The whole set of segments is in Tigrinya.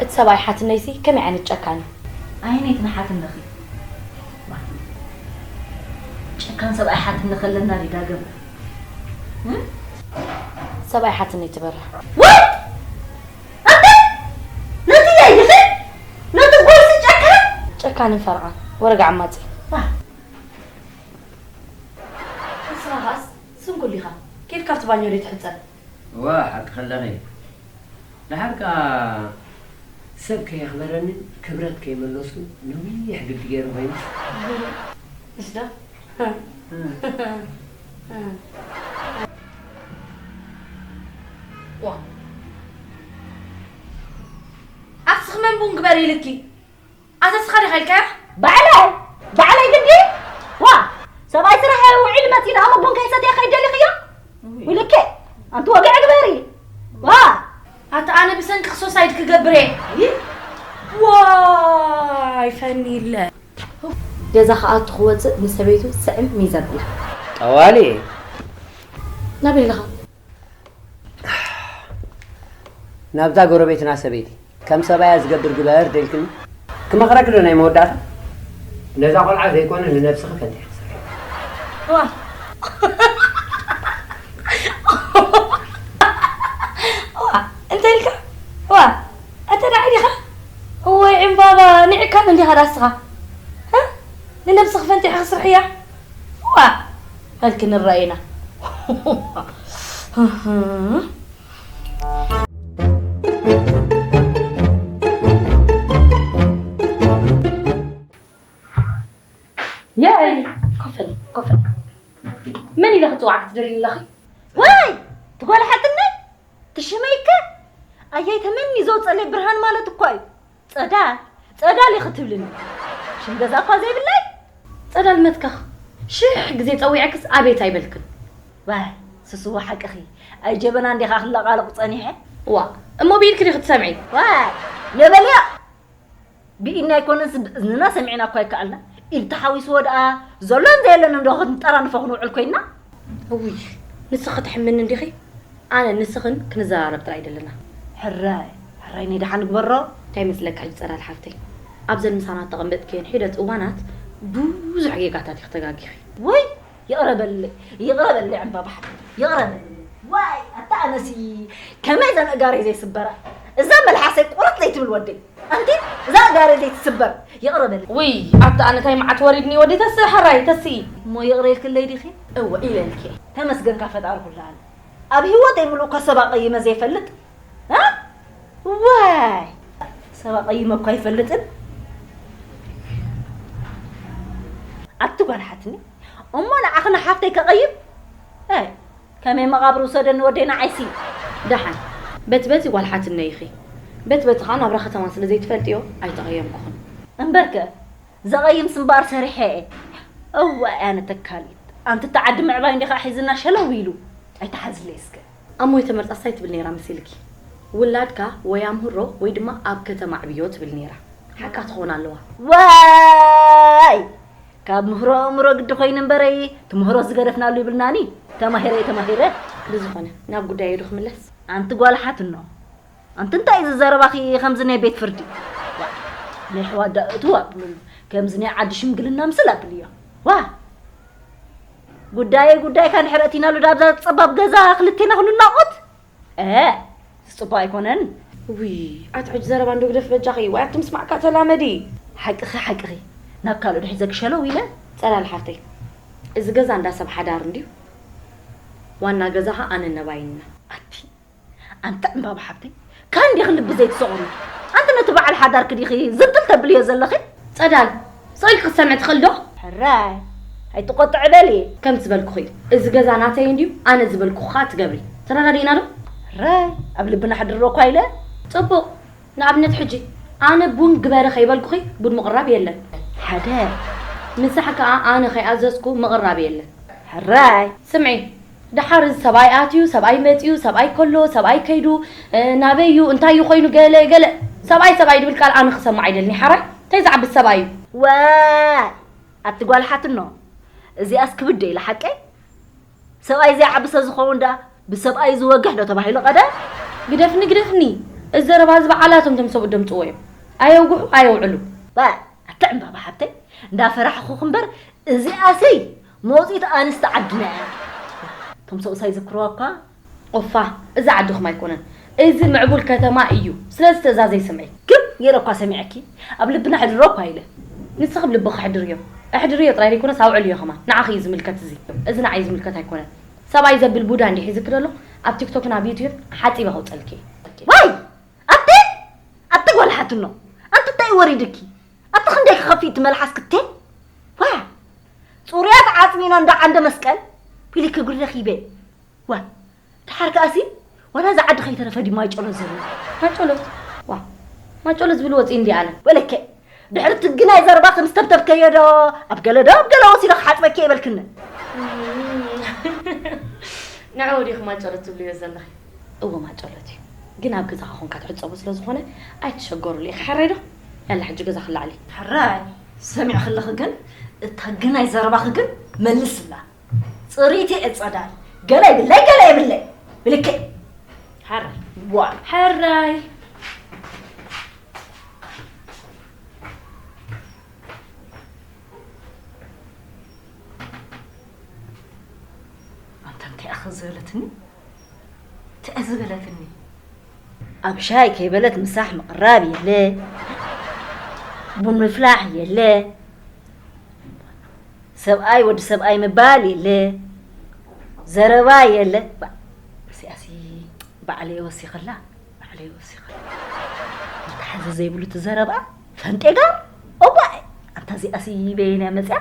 እቲ ሰብኣይ ሓትነይሲ ከመይ ዓይነት ጨካን እዩ? ኣይነይት ንሓትነኺ። ጨካን ሰብኣይ ሓትነ ከለና ድዩ ዳግም? እም? ሰብኣይ ሓትነይ ትበርህ። ወይ! ኣንተ! ነቲ ያይኺ! ነቲ ጎርሲ ጨካን! ጨካንን ፈርዓን፣ ወረጋ ዓማጺ። ዋ! ንስኻ ኸኣስ ስንኩል ኢኻ። ኬድካ ኣብቲ ባኞ ደይ ትሕጸብ። ዋ፣ ሓቂ ከለኺ። ደሓር ከኣ ሰብ ከየኽበረንን ክብረት ከይመለስኩን ነዊሕ ግዲ ገይሩ ኮይኑ። እሺ ዶ? ዋ። ኣስኺ መን ቡን ግበር ኢልኪ? ኣታ ስኻ ዲኻ ኢልካያ? ባዕለይ፣ ባዕለይ ግዲ። ዋ፣ ሰብኣይ ስራሕ ውዒል መጺኡ ደኣ ቡን ከይሰትየ ከይደሊኽዮ? ውይ። ውልኬ፣ ኣንቲ ወግዒ ግበሪ። ዋ። ኣታ ኣነ ብሰንኪ ክሶሳይድ ክገብር እየ። ይህ? ዋይ፣ ፈኒለ። ገዛ ክኣቱ ክወጽእ ንሰበይቱ ስዕም ሚዘብላ። ጠዋሊ። ናበይ ኣለኻ? ናብዛ ጎረቤትና ሰበይቲ፣ ከም ሰብኣያ ዝገብር ግበር ደልክኒ? ክመኽረኪ ዶ ናይ መወዳእታ? ነዛ ቆልዓ ዘይኮነ ንነብስኺ ፈንቲኺ ክሰርሒ። ዋ። ዋ፣ እንታይ ኢልካ? ዋ፣ ኣታ ንዓይ ዲኻ? እወይ ዕምባባ፣ ንዕካን እንዲኻ ዳስኻ? እ? ንነብስኺ ፈንቲኺ ክስርሕያ? ዋ፣ በልኪ ንረኣይና። የይ፣ ኮፈል፣ ኮፈል። መን ኢለ ክጽዋዕኪ ትደልዪ ኣለኺ? ዋይ፣ ትጓልሓትኒ? ትሽመይከ? ኣያይ ተመኒ ዘውጸለይ ብርሃን ማለት እኳ እዩ። ጸዳል፣ ጸዳል ኢኺ ትብልኒ። ሽም ገዛ እኳ ዘይብለይ? ጸዳል መትከኽ። ሽሕ ግዜ ጸዊዐክስ ኣቤት ኣይበልክን። ዋይ፣ ስስዋ ሓቅኺ። ኣይ ጀበና እንዲኻ ክለቓለቑ ጸኒሐ? ዋ፣ እሞ ብኢድኪ ዲኺ ትሰምዒ? ዋይ፣ ነበልያ! ብኢድና ኣይኮነስ ብእዝንና ሰሚዕና እኳ ኣይከኣልና። ኢድ ተሓዊስዎ ደኣ ዘሎን ዘየለን እንዶ ክንጠራንፎ ክንውዕል ኮይንና። እውይ፣ ንስኺ ትሕምኒ እንዲኺ? ኣነ ንስኽን ክንዘራረብ ጥራይ ደለና። ሕራይ፣ ሕራይ ናይ ደሓን ንግበሮ። እንታይ ይመስለካ ሕጂ ጸዳል ሓፍተይ? ኣብዘን ምሳና እተቐመጥክየን ሒደት እዋናት ብዙሕ ጌጋታት ኢኺ ተጋጊኺ። ወይ፣ ይቕረ በልለይ፣ ይቕረ በልለይ ዕምባባ ሓፍተይ፣ ይቕረ በልለይ። ዋይ፣ ኣታ ኣነሲ ከመይ ዘን እጋረይ ዘይስበራ። እዛ መልሓሰይ ቁርጥ ዘይትብል ወደይ። ኣንቲ፣ እዛ እጋረይ ዘይትስበር። ይቕረ በልለይ። ውይ፣ ኣታ ኣነ ታይ መዓት ወሪድኒ ወዲ ተስኢ፣ ሕራይ፣ ተስኢ። እሞ ይቕረ ኢልክለይ ዲኺ? እወ፣ ኢለልኪ። ተመስገንካ ፈጣሪ ኩሉ ኣለ። ኣብ ህይወተይ ምሉእ እኳ ሰብ ኣቐይመ ዘይፈልጥ። እ? ዋይ! ሰብ ኣቐይመ እኳ ኣይፈልጥን። ኣቲ ጓል ሓትኒ፣ እሞ ንዓኺ ንሓፍተይ ከቐይም? ኣይ፣ ከመይ መቓብር ውሰደኒ ወደይ ንዓይሲ። ደሓን፣ በቲ በቲ ጓል ሓትነይ ኢኺ። በቲ በቲ ኸኣ ናብራ ከተማ ስለ ዘይትፈልጥዮ ኣይተቐየምኩኽን። እምበርከ፣ ዘቐይምስ እምበኣር ሰሪሐ እየ። እዋይ ኣነ ተካሊት። ኣንቲ እታ ዓዲ ምዕባይ እንዲኻ ሒዝና ሸለው ኢሉ። ኣይትሓዝለይ እስከ። ኣሞይ ተመርጻስ እንታይ ትብል ነይራ መሲልኪ? ውላድካ ወይ ኣምህሮ ወይ ድማ ኣብ ከተማ ኣዕብዮ ትብል ነይራ። ሓቃ ትኾን ኣለዋ። ዋይ! ካብ ምህሮ ኣእምሮ ግዲ ኮይኑ እምበረይ፣ ትምህሮ ዝገደፍናሉ ይብልናኒ። ተማሂረ እየ ተማሂረ። ብዝኾነ፣ ናብ ጉዳየይ ዶ ክምለስ? ኣንቲ ጓል ሓትኖ፣ ኣንቲ እንታይ እዩ እዚ ዘረባኺ ከምዚ ናይ ቤት ፍርዲ? ዋ፣ ናይ ኣሕዋት ዳ እትው ኣብልሉ፣ ከምዚ ናይ ዓዲ ሽምግልና ምስል ኣብልዮ። ዋ! ጉዳየይ ጉዳይካ እንድሕር ኣእቲናሉ ዳብዛ ጸባብ ገዛ ክልቴና ክንናቖት? እ፣ እዚ ጽቡቕ ኣይኮነን። ውይ፣ ኣቲ ሕጂ ዘረባ እንዶ ግደፍ በጃኺ፣ ወይ ኣቲ ምስማዕካ ተላመዲ። ሓቅኺ፣ ሓቅኺ። ናብ ካልእ ዶ ሒዘ ክሸለው ኢለ? ጸላል ሓፍተይ፣ እዚ ገዛ እንዳ ሰብ ሓዳር እንድዩ። ዋና ገዛ ኸኣ ኣነን ነባይን ኢና። ኣቲ፣ ኣንቲ ዕምባባ ሓብተይ፣ ካን ዲኺ ልቢ ዘይትሰቑሪ? ኣንቲ ነቲ በዓል ሓዳርኪ ዲኺ ዝንጥል ተብልዮ ዘለኺ? ጸዳል፣ ስቕ ኢልኪ ክትሰምዒ ትኽእሊ ዶ? ሕራይ፣ ኣይትቆጥዒ በሊ። ከም ዝበልኩኺ፣ እዚ ገዛ ናተይ እንድዩ፣ ኣነ ዝበልኩኺ ኸኣ ትገብሪ። ተረዳዲእና ዶ? ሕራይ፣ ኣብ ልብና ሕድሮ እኳ ኢለ። ጽቡቕ። ንኣብነት ሕጂ፣ ኣነ ቡን ግበሪ ከይበልኩኺ ቡን ምቕራብ የለን። ሓደ። ምሳሕ ከኣ ኣነ ከይኣዘዝኩ ምቕራብ የለን። ሕራይ። ስምዒ፣ ደሓር እዚ ሰብኣይ ኣትዩ፣ ሰብኣይ መጺኡ፣ ሰብኣይ ከሎ፣ ሰብኣይ ከይዱ፣ እ፣ ናበይ እዩ፣ እንታይ እዩ ኮይኑ፣ ገለ፣ ገለ። ሰብኣይ፣ ሰብኣይ ድብል ቃል ኣነ ክሰምዕ ኣይደልን እየ። ሓራይ? እንታይ ዝዓቢ ሰብኣይ እዩ? ዋይ! ኣቲ ጓል ሓትኖ፣ እዚኣስ ክብድ ዶ ኢላ ሓቀይ? ሰብኣይ ዘይዓቢ ሰብ ዝኸውን ደኣ ብሰብኣይ ዝወግሕ ዶ ተባሂሉ ቀደም? ግደፍኒ፣ ግደፍኒ። እዚ ዘረባ እዚ በዓላቶም እቶም ሰብኡት ደምፅዎ እዮም። ኣየውግሑ ኣየውዕሉ። ባ ኣቲ ዕምባባ ሓብተይ፣ እንዳፈራሕኹ እምበር እዚኣሰይ መውፅኢት ኣንስቲ ዓድና እያ። እቶም ሰብኡት ኣይዝክርዋ እኳ። ኦፋ፣ እዚ ዓድኹም ኣይኮነን። እዚ ምዕቡል ከተማ እዩ። ስለዚ ትእዛዘይ ስምዒ። ግን ገለ እኳ ሰሚዐኪ፣ ኣብ ልብና ሕድሮ እኳ ኢለ። ንስኺ ኣብ ልብኺ ኣሕድርዮ። ኣሕድርዮ ጥራይ ዘይኮነስ ኣውዕልዮ ከማን። ንዓኺ እዩ ዝምልከት እዚ። እዚ ንዓይ ዝምልከት ኣይኮነን። ሰብኣይ ዘብል ቡዳ እንዲሕ ሒዝኪ ደሎ፣ ኣብ ቲክቶክን ኣብ ዩትዩብ ሓፂበ ከውፀልኪ። ዋይ! ኣቲ ኣቲ ጓል ሓትኖ፣ ኣንቲ እንታይ ወሪድኪ? ኣቲ ክንደይ ክኸፊእ እቲ መልሓስ ክቴ? ዋ! ጽሩያት ዓጽሚኖ እንዳ ዓንደ መስቀል ቢልኪ ጉድ ረኺበ። ዋ! ድሓር ከኣሲ ዋላ እዛ ዓዲ ከይተረፈ ድዩ ማይጨሎት ዝብል? ማይጨሎት? ዋ! ማይጨሎት ዝብል ወፂ እንዲ ኣነ። ወለከ ድሕሪ ትግናይ ዘረባ ከም ዝተብተብከዮ ዶ ኣብ ገለ ዶ ኣብ ገለ ወሲዶ ክሓጽበኪ የበልክኒ። ንዕኡ ዲኺ ማጨሎት ትብልዮ ዘለኺ? እወ ማጨሎት እዩ። ግን ኣብ ገዛኻ ኮንካ ትሕጸቦ ስለ ዝኾነ ኣይትሸገሩሉ ኢኺ። ሕራይ ዶ? ያላ ሕጂ ገዛ ክላዕሊ። ሕራይ፣ ሰሚዕኺ ኣለኺ ግን እታ ግናይ ዘረባኺ ግን መልስላ። ጽሪቲ እጸዳል። ገለ ይብለይ፣ ገለ ይብለይ። ብልክዕ። ሕራይ። ዋ። ሕራይ። ኣንታ እንታይ ኣኸ ዝበለትኒ? እንታይ ዝበለትኒ? ኣብ ሻሂ ከይበለት ምሳሕ ምቕራብ የለ፣ ቡን ምፍላሕ የለ፣ ሰብኣይ ወዲ ሰብኣይ ምባል የለ፣ ዘረባ የለ። ባ-፣ እዚኣሲ ባዕለይ ወሲኸላ፣ ባዕለይ ወሲኸላ። መተሓዚ ዘይብሉ እቲ ዘረባ ፈንጤጋ። እዋይ፣ ኣንታ እዚኣሲ በየን እያ መፅያ?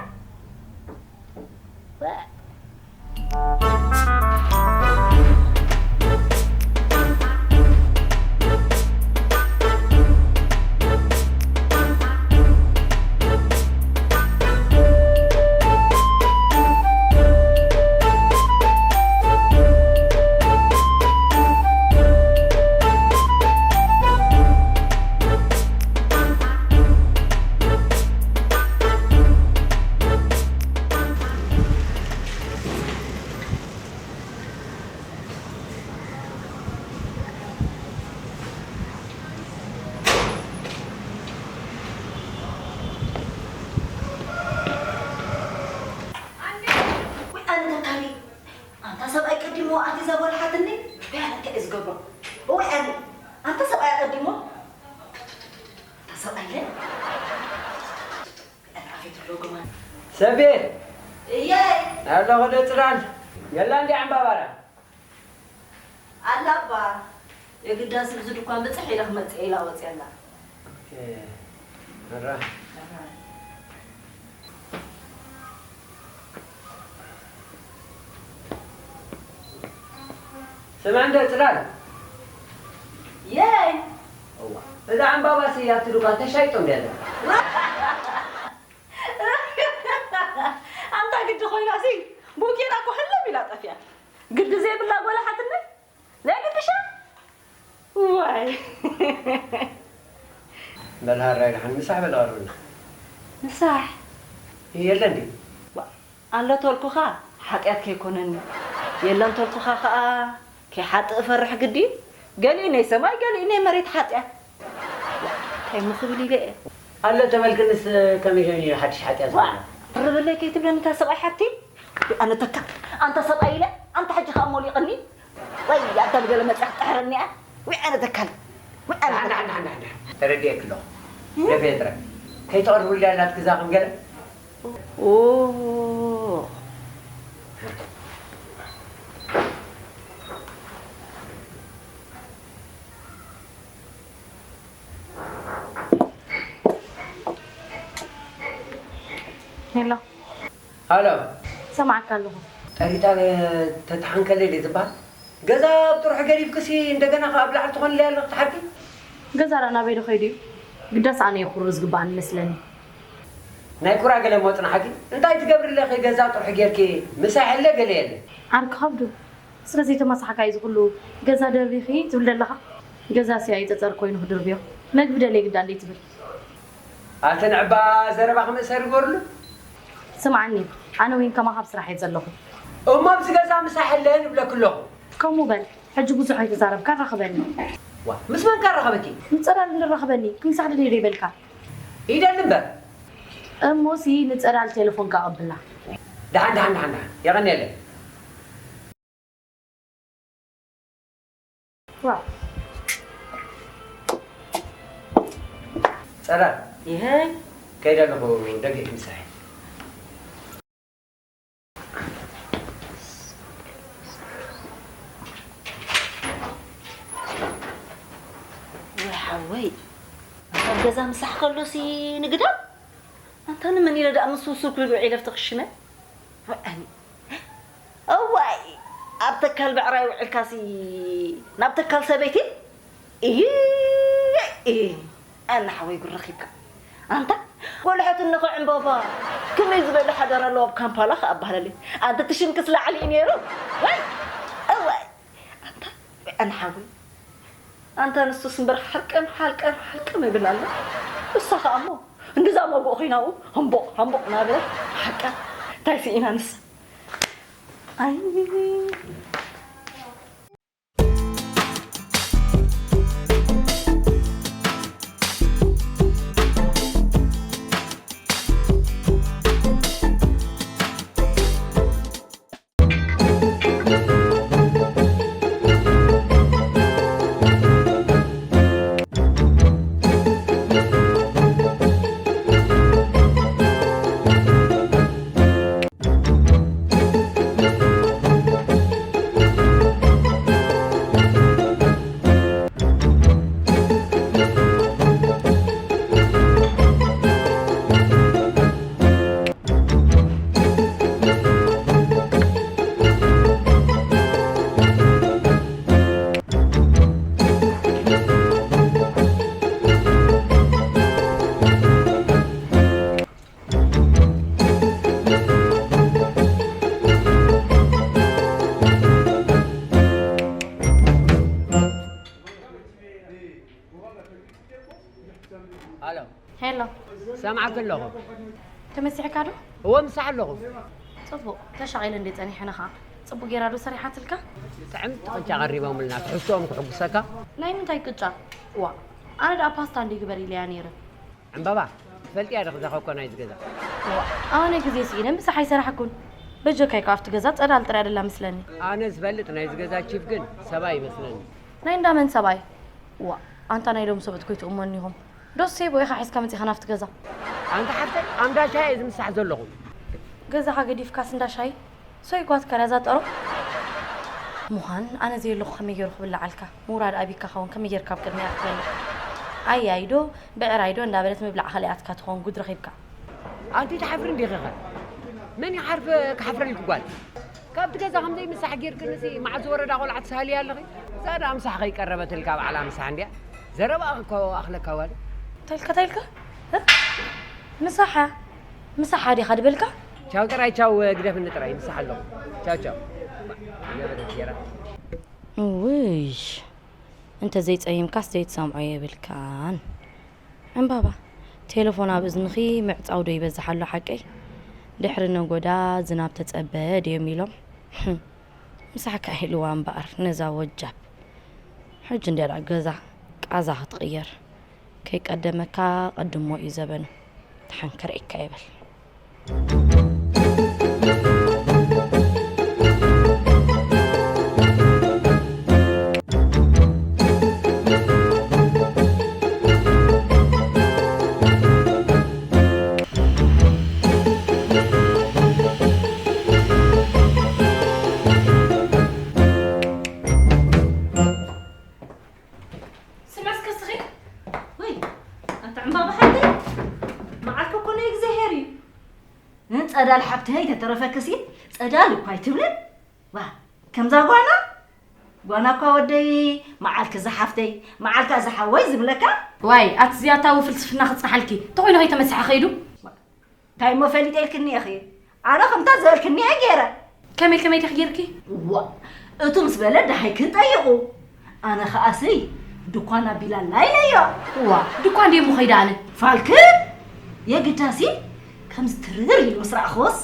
ወይ ኣነ ተካሊ፣ ኣንታ ሰብኣይ ቀዲሞ ኣቲ ዘበልሓትኒ፣ ወይ ኣነ እንታይ እየ ዝገብሮ? ወይ ኣነ፣ ኣንታ ሰብኣይ ቀዲሞ፣ ኣንታ ሰብኣይ ለ? ሰቤት! እየይ! ኣለኹ ዶ ጽላል? የላ እንዲ ዕምባባራ? ኣላ እባ። የግዳስ ኣብዚ ድኳን ብጽሕ ኢለ ክመጽእ ኢላ ወጽያ ኣላ። ኦኬ። መራ። ስምዕ እንደ ጽላል። የይ! እዋ፣ እዛ ዕምባባሲ ኣብቲ ድኳን ተሻይጦ እንድያ ዘላ። ኣንታ ግዲ ኮይናሲ፣ ቡኬና እኮ ሕልም ኢላ ጠፊኣ። ግዲ ዘይብላ ጓል ሓትነት፣ ናይ ግድሻ? ዋይ። በል ሃራይ ደሓን ምሳሕ በል ቀርብና። ምሳሕ? የለ እንዴ? ዋ፣ ኣሎ ተልኩኻ ሓጢኣት ከይኮነኒ፣ የለን ተልኩኻ ኸኣ ከይሓጥእ እፈርሕ ግዲ። ገሊኡ ናይ ሰማይ፣ ገሊኡ ናይ መሬት ሓጢኣት። ዋ፣ እንታይ ምኽብል ኢለ እየ። ኣሎ ተበልክንስ ከመይ ኮይኑ እዩ ሓድሽ ሓጢኣት ዋ፣ ዝኸውን? ቅርብለይ ከይትብለኒ እታ ሰብኣይ ሓብቲ። ኣነ ተካ፣ ኣንታ ሰብኣይ ኢለ፣ ኣንታ ሕጂ ኸኣ ሞሊቕኒ። ወይ ኣንታ ብገለ መጽያ ክትጥሕረኒ እያ። ወይ ኣነ ተካል፣ ወይ ኣነ ኣንዳ፣ ተካል። ኣንዳ፣ ኣንዳ፣ ኣንዳ። ተረዲኤኪ ኣለኹ። እም? ደፌ ጥራይ። ከይተቕርብሉ እያ ናትኪ እዛ ከም ገለ። ኦ። ሄሎ። ሃሎ። ሰማዕካ ኣለኹ። ጠሪጣ ተተሓንከለ ድዩ ዝበሃል? ገዛ ኣብ ጥርሑ ገዲፍክሲ እንደገና ከ ኣብ ላዕሊ ትኾንለይ ኣለኺ ትሓቂ? ገዛ ደኣ ናበይ ዶ ከይዱ እዩ? ግዳስ ኣነ እየ ኩሩ ዝግብኣኒ መስለኒ። ናይ ኩራ ገለ እሞ ጽናሓኪ። እንታይ ትገብሪ ኣለኺ ገዛ ጥርሑ ጌርኪ? ምሳሕ የለ ገለ የለ። ዓርኪ ከብዱ። ስለ ዘይተማሳሕካዮ እዚ ኩሉ ገዛ ደርቢኺ ትብል ዘለኻ? ገዛሲ ኣይጸጸር ኮይኑ ክድርብዮ። መግቢ ደልየ ግዳ እንዴ ትብል? ኣቲ ንዕባ ዘረባኺ መእሰሪ ግበርሉ። ስምዓኒ፣ ኣነ እውን ከማኻ ኣብ ስራሕ እየ ዘለኹ። እሞ ኣብዚ ገዛ ምሳሕ የለን እብለኪ ኣለኹ። ከምኡ በል፣ ሕጂ ብዙሕ ኣይተዛረብካ፣ ራኸበኒ። ዋ፣ ምስ መን ከ ኣራኸበኪ? ንጸዳል እንድራኸበኒ፣ ክንሳሕ ደልየ ዶ ይበልካ? ይደሊ እምበር። እሞሲ ንጸዳል ቴሌፎንካ ኣቐብላ። ደሓን፣ ደሓን፣ ደሓን፣ ደሓን። የቐንየለይ። ዋ። ጸዳል። ይሀይ። ከይደ ኣለኹ፣ ደገ ምሳሕ። ወይ ሓወይ፣ ኣብ ገዛ ምሳሕ ከሎሲ ንግዳም? ኣንታ ንመን ኢለ ደኣ ምስ ውሱር ክልግዕ ኢለ ተኽሽነ? ወዐኒ። እዋይ፣ ኣብ ተካል ብዕራይ ውዕልካሲ ናብ ተካል ሰበይቲ? እይ፣ እይ፣ ኣነ ሓወይ ጉድ ረኺብካ። ኣንታ ጎልሐት እንኾ ዕምባባ፣ ከመይ ዝበለ ሓዳር ኣለዎ ኣብ ካምፓላ ከኣ ኣባህለለይ። ኣንተ ትሽንክስ ላዕሊ እዩ ነይሩ። ወይ፣ እዋይ፣ ኣንታ፣ ኣነ ሓወይ፣ ኣንታ ንሱስ እምበር ሓልቀም፣ ሓልቀም፣ ሓልቀም ይብል ኣሎ። እሳ ከኣ እሞ፣ እንድዛ መጉእ ኮይና ኣብኡ፣ ሃምቦቕ፣ ሃምቦቕ እናበለት፣ ሓቃ፣ እንታይ ስኢና ንሳ? ኣይ። ኣሎ። ሄሎ። ሰምዓኪ ኣለኹ። ተመሲሕካ ዶ? እወ፣ ምሳሕ ኣለኹ። ጽቡቕ። ተሻቒለ እንደ ጸኒሐ ንኻ። ጽቡቕ ጌራ ዶ ሰሪሓትልካ? ጥዕምቲ ቅጫ ቀሪቦምልና፣ ትሕዝቶኦም ክሕጉሰካ። ናይ ምንታይ ቅጫ? ዋ፣ ኣነ ደኣ ፓስታ እንዲ ግበር ኢለያ ነይረ። ዕምባባ፣ ትፈልጥያ ዶ ክዛ ኮኮ ናይዚ ገዛ? ዋ፣ ኣነ ግዜ ስኢነ ምሳሕ ኣይሰራሕኩን። በጀካይ ከኣ ኣብቲ ገዛ ጸዳል ጥራይ ደላ መስለኒ። ኣነ ዝፈልጥ ናይዚ ገዛ ቺፍ ግን ሰብኣይ ይመስለኒ። ናይ እንዳ መን ሰብኣይ? ዋ፣ ኣንታ ናይ ሎም ሰበት ኮይትእመኒ ኢኹም። ዶ ሴቦ ኢኻ ሒዝካ መጺኻ ናብቲ ገዛ? ኣንታ ሓፍተይ፣ ኣብ እንዳ ሻሂ እየ ዝምሳሕ ዘለኹ። ገዛኻ ገዲፍካስ እንዳ ሻሂ? ሶይ ጓትካ ላዛ ጠሮ? ምዃን ኣነ ዘየለኹ ከመይ ገይሩ ክብልዓልካ? ምውራድ ኣቢካ ኸውን ከመይ ጌርካ ኣብ ቅድሚኣ ክትበልዕ? ኣያይ ዶ፣ ብዕራይ ዶ እንዳበለት ምብላዕ ከሊኣትካ ትኸውን ጉድ ረኺብካ። ኣንቲ ትሓፍሪ እንዲኺ ኸ? መን ይሓርፍ ክሓፍረልኪ ጓል? ካብቲ ገዛ ከምዘይ ምሳሕ ጌርክንሲ መዓዝ ወረዳ ቆልዓ ትሳልያ ኣለኺ? እዛ ደኣ ምሳሕ ከይቀረበትልካ ባዕላ ምሳሕ እንድያ። ዘረባኣ እኮ ኣኽለካ ጓል። እንታይ ኢልካ፣ እንታይ ኢልካ? እ? ምሳሓ? ምሳሓ ዲኻ ድበልካ? ቻው ጥራይ ቻው፣ ግደፍኒ ጥራይ፣ ምሳሕ ኣለኹ። ቻው ቻው። ገበለት ጌራ። ውይ፣ እንተ ዘይጸይምካስ ዘይትሰምዖ የብልካን። ዕምባባ፣ ቴሌፎን ኣብ እዝንኺ ምዕጻው ዶ ይበዝሕ ኣሎ ሓቀይ? ድሕሪ ነጎዳ ዝናብ ተጸበ ድዮም ኢሎም? ምሳሕካ ኢልዋ እምበኣር ነዛ ወጃብ። ሕጂ እንድያ ደኣ ገዛ ቃዛ ክትቕየር። ከይቀደመካ ቀድሞ እዩ ዘበኑ። ደሓን ክርእየካ ይበል። ስምዒ እስከ እስኺ። ወይ፣ ኣንታ ዕምባባ ሓፍተይ፣ መዓልኪ እኮ ናይ እግዚኣብሄር እዩ። እ፣ ጸዳል ሓፍተይ ተተረፈክሲ፣ ጸዳል እኳ ኣይትብልን። ዋ፣ ከምዛ ጓና፣ ጓና እኳ ወደይ፣ መዓልኪ እዛ ሓፍተይ፣ መዓልካ እዛ ሓወይ ዝብለካ። ዋይ፣ ኣቲ ዝያታዊ ፍልስፍና ክጽናሓልኪ። እንተኾይኑ ከይተመስሐ ከይዱ። እንታይ እሞ ፈሊጠ ኢልክኒ ኢኺ? ኣነ ከምታ ዝበልክኒ እየ ገይረ። ከመይ ከመይ ዲኺ ጌርኪ? ዋ፣ እቱ ምስ በለ ደሃይክን ጠይቑ። ኣነ ኸኣሲ ድኳን ኣቢላላ ኢለዮ። ዋ፣ ድኳን ድየ እሞ ኸይደ ኣነ? ፋልክን የግዳሲ ከምዚ ትርር ኢሉ ምስ ረኣኽዎስ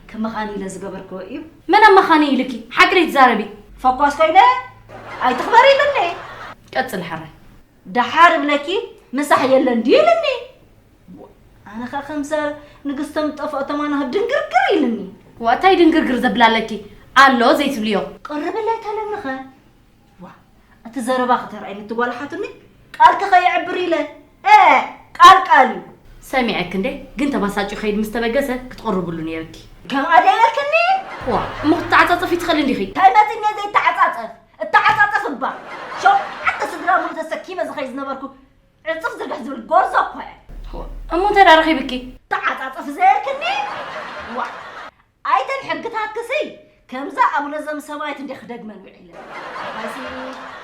ከም መኻኒ ኢለ ዝገበርክዎ እዩ። መን ኣብ መኻኒ ኢልኪ? ሓቂ ደይትዛረቢ። ፈኳስ ኮይነ ኣይትኽበሪ ኢሉኒ። ቀጽል ሓራይ። ደሓር እብለኪ ምሳሕ የለን ድዩ ኢልኒ። ኣነ ኸ ከምዛ ንግስቶም ጠፍኦ ተማና ድንግርግር ኢልኒ። ዋታይ ድንግርግር ዘብላለኪ ኣሎ ዘይትብልዮ። ቅርብለይ ተለምኸ። ዋ፣ እቲ ዘረባ ክተርኣይኒ ትጓልሓቱኒ። ቃልኪ ከየዕብር ኢለ። እ፣ ቃል ቃል እዩ። ሰሚዐክ እንዴ? ግን ተባሳጭ ከይድ ምስ ተበገሰ ክትቕርብሉ ነይርኪ። ከምኣ ደየልክኒ? ዋ፣ እሞ ክትተዓጻጸፊ ትኽእል እንዲኺ። እንታይ መጺኒ ዘይተዓጻጸፍ? እተዓጻጸፍ እባ። ሸውዓተ ስድራ ሙሉ ተሰኪመ ዝኸይ ዝነበርኩ ዕጽፍ ዝርግሕ ዝብል ጎርዞ እኮ እየ። እሞ እንታይ ደኣ ረኺብኪ? ተዓጻጸፍ ዘየልክኒ? ዋ፣ ኣይተን ሕግታትክሲ ከምዛ ኣቡነ ዘምሰማይት እንዴ ክደግመን ውዒለ። ኣባይሲ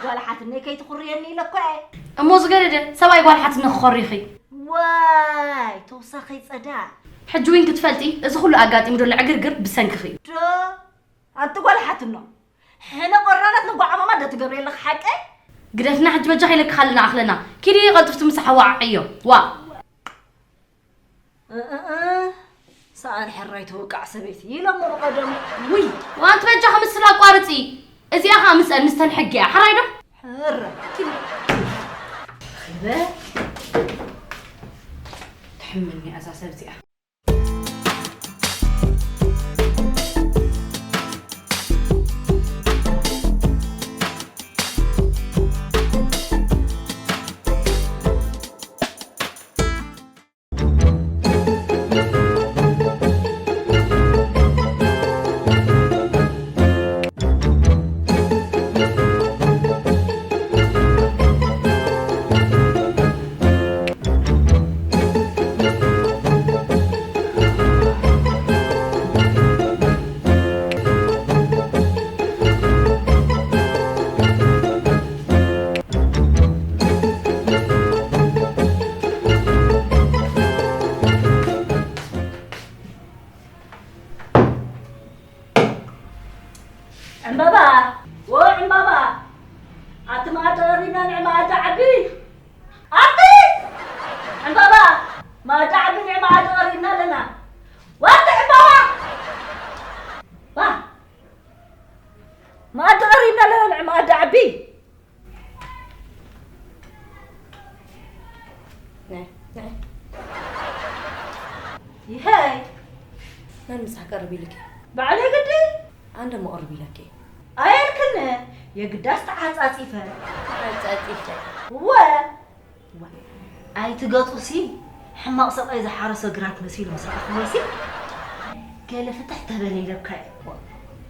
ጓል ሓትነይ ከይትኹርየኒ ኢለ እኮ እየ። እሞ ዝገደደ ሰብኣይ ጓል ሓትነ ክኾሪኺ። ዋይ፣ ተወሳኺ ጸዳ። ሕጂ እውን ክትፈልጢ፣ እዚ ኩሉ ኣጋጢሙ ዘሎ ዕግርግር ብሰንክኺ እዩ። ዶ፣ ኣንቲ ጓል ሓትኖ፣ ሕነ ቆራናት ንጓዓማማ ዶ ትገብሪ ኣለኺ ሓቀይ? ግደፍና ሕጂ በጃኺ ኢለኪ ካልና ኣኽለና። ኪዲ ቀልጥፍቲ ምሳሕ ዋዓዕዮ። ዋ። እ፣ እ፣ እ፣ ሰኣን ሕራይ ተወቃዕ ሰበይቲ ኢሎሞ ብቐደሙ። ውይ፣ ዋንቲ በጃኺ ምስላ ኣቋርጺ። እዚኣ ኸኣ ምስአን ምስተን ሕጊ እያ። ሓራይ ዶ? ሕራይ። ኪዲ። ኺበ። ትሕመኒ እዛ ሰብ እዚኣ። ዕምባባ፣ ወ ዕምባባ፣ ኣቲ መኣዲ ቀሪብና ንዕ መኣዲ ዓቢ። ኣቲ ዕምባባ፣ መኣዲ ዓቢ ንዕ መኣዲ ቀሪብና ኣለና። ዋቲ ዕምባባ፣ ዋ፣ መኣዲ ቀሪብና ኣለና ንዕ መኣዲ ዓቢ። ነይ፣ ነይ። ይሀይ። መን ምሳሕ ቀርብ ኢልኪ? ባዕለይ ግዲ። ኣንደ መቕርብ ኢለኪ። ኣየልክን የግዳስ ተዓጻጺፈ። ተዓጻጺፈ። ወ። ኣይትገጡሲ፣ ሕማቕ ሰብኣይ ዝሓረሶ ግራት መሲሉ ምስ ረኣኽዎሲ፣ ገለ ፍትሕ ተበለ ኢለካ እየ።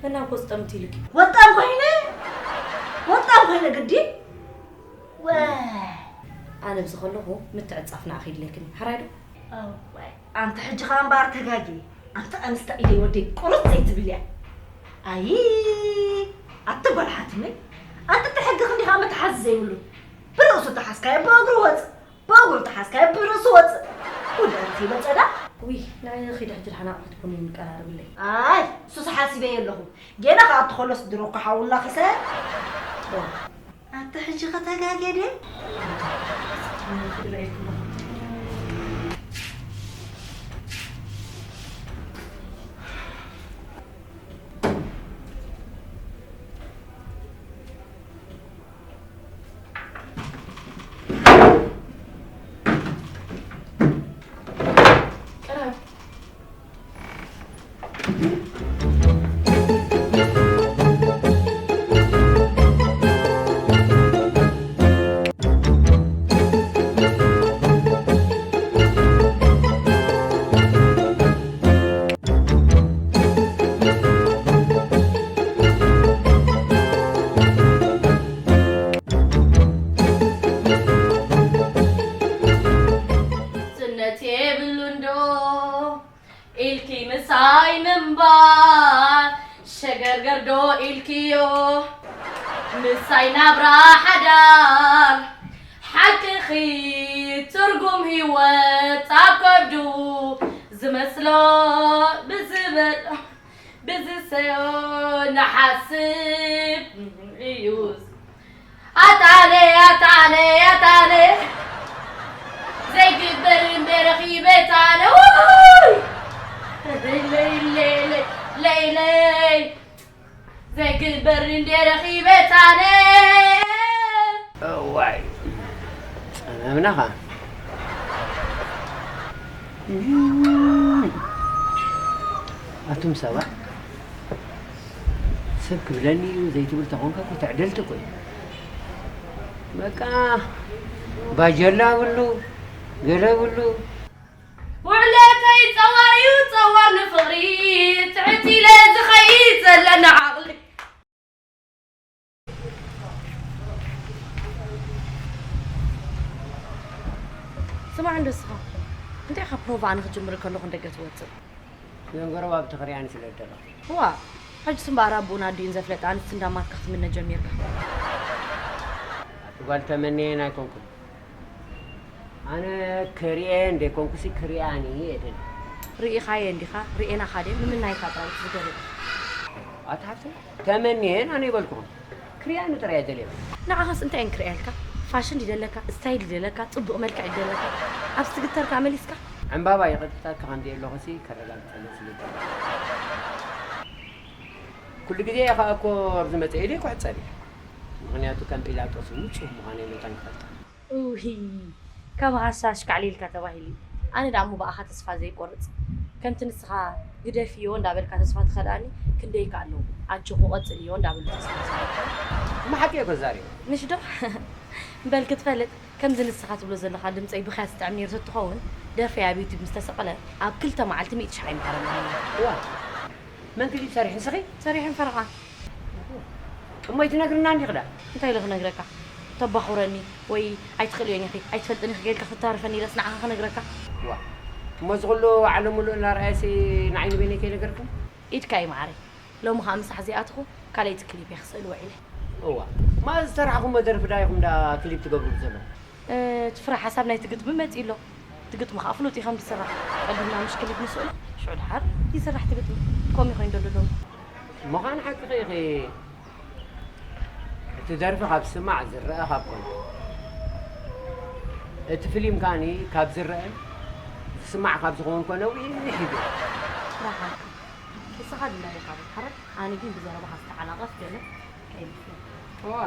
መናም ኮስጠምቲ ኢልኪ። ወጣም ኮይነ፣ ወጣም ኮይነ ግዲ። ወ። ኣነ ብዚ ከለኹ ምትዕጻፍ ንዓኺ ይድልየክን። ሕራይ ዶ? እዋይ፣ ኣንቲ ሕጂ ኸኣ እምበኣር ተጋጊ። ኣንቲ ኣንስታ ኢደይ ወደይ ቁርጽ ዘይትብል እያ። ኣይ፣ ኣቲ ጓል ሓትነይ፣ ኣንቲ እቲ ሕጊ ክንዲኻ መትሓዚ ዘይብሉ። ብርእሱ ተሓዝካዮ ብእግሩ ወጽእ፣ ብእግሩ ተሓዝካዮ ብርእሱ ወጽእ። ኩሉ ረኺበ ጸዳ። ውይ፣ ንዓይ ኺዲ ሕጂ ደሓን ኣቑሑት ቡን ይንቀራርብለይ። ኣይ፣ እሱስ ሓሲበዮ ኣለኹ። ጌና ክኣቱ ከሎስ ድሮ እኮ ሓውና ኺሰ። ዋ። ኣንተ ሕጂ ከተጋገደ? ስነት የብሉን ዶ ኢልኪ ምሳይ ምንባር፣ ሸገርገር ዶ ኢልክዮ ምሳይ ናብራ ሓዳር። ሓቅኺ ትርጉም ህይወት ኣብ ከብዱ ዝመስሎ ብዝበል ብዝሰዮ ንሓስብ እዩ። ኣታለ ኣታለ ኣታለ ዘይግበር እምበር ረኺበ ታለ። ውይ! ለይለይ ለይለይ ለይለይ ዘይግበር እንደ ረኺበ ታለ። እዋይ፣ ጸመምናኻ። ኣቱም ሰባት፣ ሰብ ክብለኒ እዩ ዘይትብል ተኾንካ እኮ ትዕድልቲ እኮ እዩ። በቃ ባጀላ ብሉ፣ ገለ ብሉ። ውዕለተይ ጸዋር እዩ፣ ጸዋር ንፍቕሪ፣ ትሕት ኢለ ዝኸይድ ዘለኒ ዓቕሊ። ስማዕ እንዶ እስኻ፣ እንታይ ካብ ፕሮቫ ኣነ ክጅምር ከለኹ እንደገ ትወጽእ? ነገሩ ኣብ ተኽርያን ስለ ደለኹ። ዋእ፣ ሕጅስ እምበኣር ኣቦኡን ኣዲኡን ዘፍለጣ ኣንስቲ እንዳማትካ ክትምነ ጀሚርካ። ኣቲ ጓል ተመንየን ኣይኮንኩን። ኣነ ክርእየን ደይኮንኩሲ ክርእያን እየ ደልየ። ርኢኻየን ዲኻ? ርኤናኻ ድየን? ምምናይካ ጥራይ እቲ ዝገርም። ኣቲ ሃብተይ፣ ተመንየን ኣነ ይበልኩኹም። ክርእያኒ ጥራይ እየ ደልየ። ንዓኻስ እንታይ እየን ክርእያልካ? ፋሽን ድዩ ደለካ? ስታይል ድዩ ደለካ? ጽቡቕ መልክዕ ድዩ ደለካ? ኣብ ዝትግተር ከኣ መሊስካ? ዕምባባ ይቕጥቅጠካ ከም ዘየለኹሲ ከረጋግጸለይ ስለ ዝደለኹ። ኩሉ ግዜ እየ ኸኣ እኮ ኣብዚ መጸ ኢለ ይኩሕጸር እየ። ምኽንያቱ ከም ጲላጦስ ንጹህ ምዃነይ መታን ክፈልጣ። እውሂ፣ ከም ሃሳ ኣሽካዕሊልካ ተባሂሉ። ኣነ ደኣ እሞ ብኣኻ ተስፋ ዘይቆርጽ። ከምቲ ንስኻ ግደፍዮ እንዳበልካ ተስፋ ትኸልኣኒ፣ ክንደይ ከ ኣለዉ ኣጆኹ ቀጽልዮ እንዳበሉ ተስፋ ዝኸልኣኒ። እሞ ሓቂ እየ እኮ ዛሬ። ምሽ ዶ? በል ክትፈልጥ፣ ከምዚ ንስኻ ትብሎ ዘለኻ ድምጸይ ብኽያት ዝጥዕም ነይሩ ተትኸውን፣ ደርፈይ ኣብ ዩቱብ ምስ ተሰቕለ፣ ኣብ ክልተ መዓልቲ ሚእቲ ሽሕ ኣይምሃረን ነይሩ። እዋ፣ መን ክሊፕ ሰሪሑ ንስኺ? ሰሪሑ ፈረቓ። እሞ ኣይትነግርና እንዲኺ ደኣ? እንታይ ኢለ ክነግረካ? ተባኹረኒ ወይ ኣይትኽእልዮን ኢኺ፣ ኣይትፈልጥን ኢኺ ጌልካ ክትታርፈኒ ኢለስ ንዓኻ ክነግረካ? ዋ፣ እሞ እዚ ኩሉ ዓለም ሙሉእ እናረኣየሲ ንዓይ ንበይነይ ከይነገርክን? ኢድካ እዩ መዓረይ። ሎሚ ኸኣ ምሳሕ ዘይኣትኹ ካልኣይቲ ክሊፕ እየ ክስእል ውዒለ። እዋ፣ ማዚ ዝተራሕኹሞ ደርፊ ዳ ኢኹም ዳ ክሊፕ ትገብሩ ዘለኹም? እቲ ፍረ ሓሳብ ናይቲ ግጥሚ መጺኡ ኣሎ። እቲ ግጥሚ ኸኣ ፍሉጥ እዩ ከም ዝስራሕ። ቀዲምና ምሽ ክሊፕ ንስእሎ፣ ሽዑ ደሓር ይስራሕ እቲ ግጥሚ። ከምኡ ኮይኑ ዘሎ ሎሚ። ምዃን ሓቅኺ ኢኺ። እቲ ደርፊ ካብ ዝስማዕ ዝረአ ካብ ኮነ፣ እቲ ፊልም ከኣኒ ካብ ዝረአን ዝስማዕ ካብ ዝኸውን ኮ ነዊሕ እዩ። ራሓልካ። ንስኻ ድላይኻ ብትሓረድ፣ ኣነ ግን ብዘረባኻ ዝተዓናቐፍ ገለ ከይመስለካ። እዋ፣